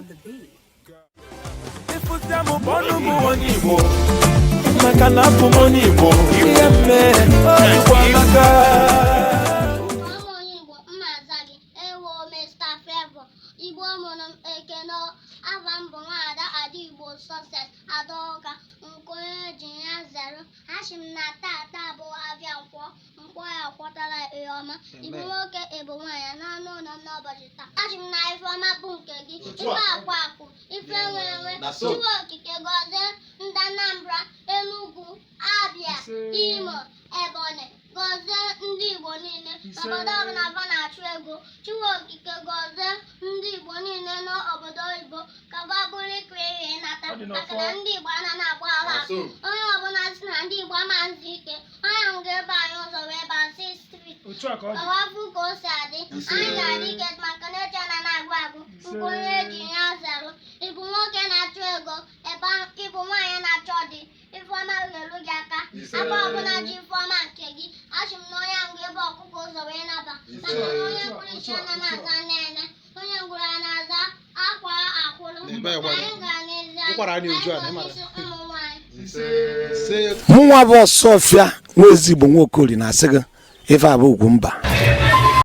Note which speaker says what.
Speaker 1: on the beat.
Speaker 2: Ịfụta m kpọnụ m onye Igbo maka na abụ m onye Igbo ihe mme Igbo amaka.
Speaker 3: Kpọọ m onye Igbo, mma aza gị. Ewo Mr. Favour. Igbo mụrụ m, ekene. Ava m bụ nwaada Ada Igbo Success Adaọka nke onye ji ya zere. Achị m na tata bụ abịa nkwọ nkwọ ya kwọtara ihe ọma. Ịbụ nwoke, ịbụ nwaanyị n'anụ ụlọ m n'ụbọchị taa. Achị m na ife ọma bụ nke gị, ife akwa akụ, ife enwe enwe. Chukwu Okike gọzie ndị Anambra, Enugu, Abia, Imo, Ebonyi, gọzie ndị Igbo niile n'obodo ọbụla fa na-achụ ego. Chukwu Okike gọzie ndị Igbo niile n'obodo oyibo ka fa bụrụ ịkụ ihe nata, maka na ndị Igbo anaghị agba ala. Onye ọbụla si na ndị Igbo ama nzu ike, onye ahụ ga-ebe anyị ụzọ wee baa 6 street
Speaker 4: Otu a ka ọ dị.
Speaker 3: ka wa fụ ka o si adị. Anyị ga-adị ike maka na eche na na-agụ agụ nke onye ji ya zerụ. Ịbụ nwoke na-achụ ego ebe ịbụ nwaanyị na-achọ di, ifeọma ga-eru gị aka. Aka ọbụla ji ifeọma nke gị, achị m na onye ahụ ga-ebe ọkụkọ ụzọ wee naba, maka na onye kpụrụ isi anaghị aza nene, onye ngwụrụ a na-aza akwa akwụrụ. Anyị gara n'ezi
Speaker 5: Ụkwara anyị oju a na ịmara.
Speaker 3: isi ụmụ nwaanyị.
Speaker 5: Mụnwa bụ Ọsọfịa Nwaezigbo Nwaokori na-asị gị ife a bụ ugwu mba.